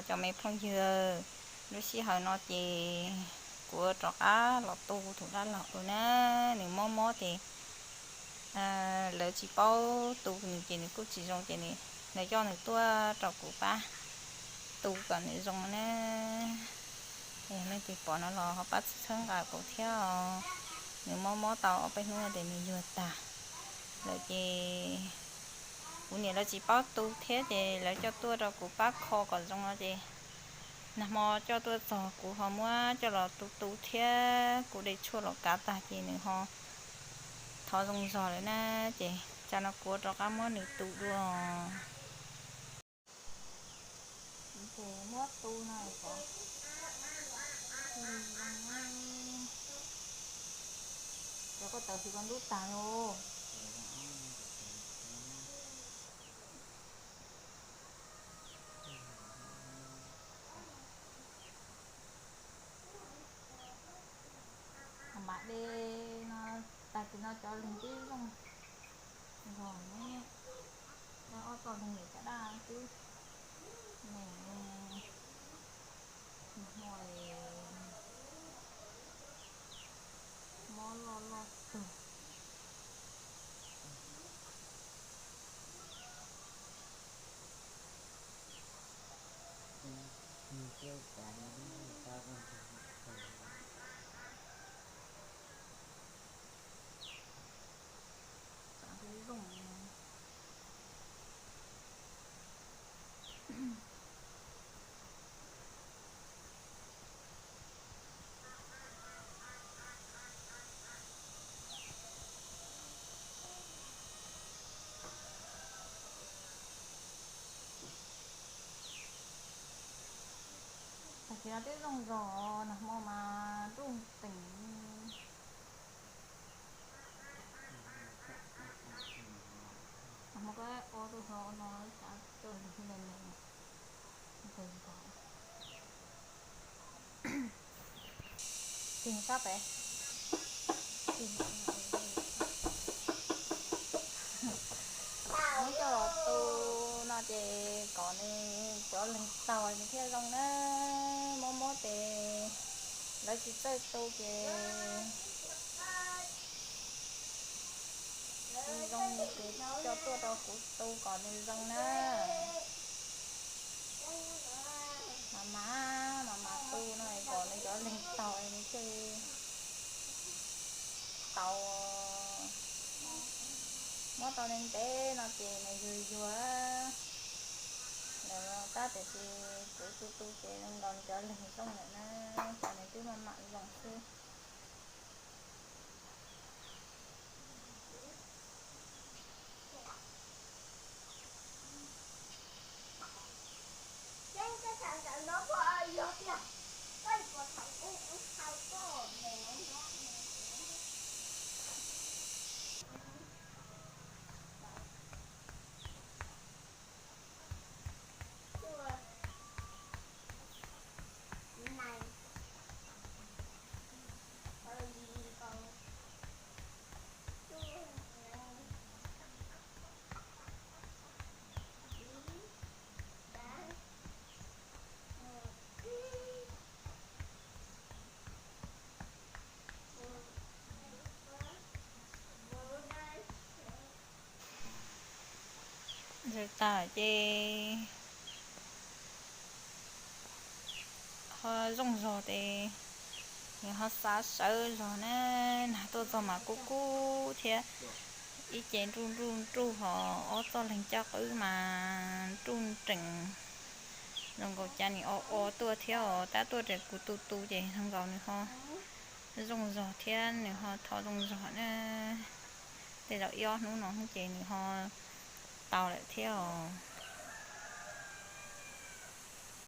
Cov me phooj ywg, lub sij hawm no ces kuv rov qab los tu tus dab laug dua na. Nws mob mob ces lawv tsis paub tu nws ces nws kuj tsis zoo ces lawv coj nws tuaj rau kuv pab tu kom nws zoo na. Leej twg pom no los ho pab txhawb nqa kuv thiab os. Nws mob mob tau ob peb hnub no ces nws yuag tag lawm ces kuv niam lawv tsis paub tu thiab ces lawv coj tuaj rau kuv pab kho kom zoo no ces nag hmo coj tuaj txog kuv ho muab coj los tu tu thiab kuv de tshuaj los kav tag ces nws ho thov zoo zog lawm na. Ces tsam no kuv rov qab muab nws tu dua. Ces muab tu no xyov. Cov ko taw xwb ko ntub tag li. Mam de no, tag kis no cov leeg twb zoo zog ne. Ob txoj leeg ntawm caj dab twb me, hmo mob loj loj tug. Tag kis no twb zoo zog, nag hmo mas nruj nreem. Nag hmo koj ua tus hlo no xav coj lug me me. Tig sab pem. Muab coj los tu no ces kom nws cov leeg taug nws thiaj zoo na. Mob mob ces lawv tsis txawj tu ces zoo ces coj tuaj rau kuv tu kom nws zoo na. Mas mas mas mas tu no kom nws cov leeg taug nws thiaj li tau. Mob tau ntev ntev no ces nws yuag yuag lawm tab sis ces kuv tu tu ces zoo nkaus nws cov leeg zoo lawm na, ces nws twb maj mam zoo xwb. Zaws tag ces ho zoo zog ces nws ho xav sawv zog na. Nag tuaj txog mas kub kub thiab, ib ce nruj nruj nruj ho ob txoj leeg caj qwb mas nruj nreem. Zoo nkaus cas nws o o tuaj thiab os, tab tuaj ces kuv tu tu ces zoo nkaus nws ho zoo zog thiab nws ho thov zoo zog na. Tej zaum ib ob hnub no ces nws ho tau lawm thiab os.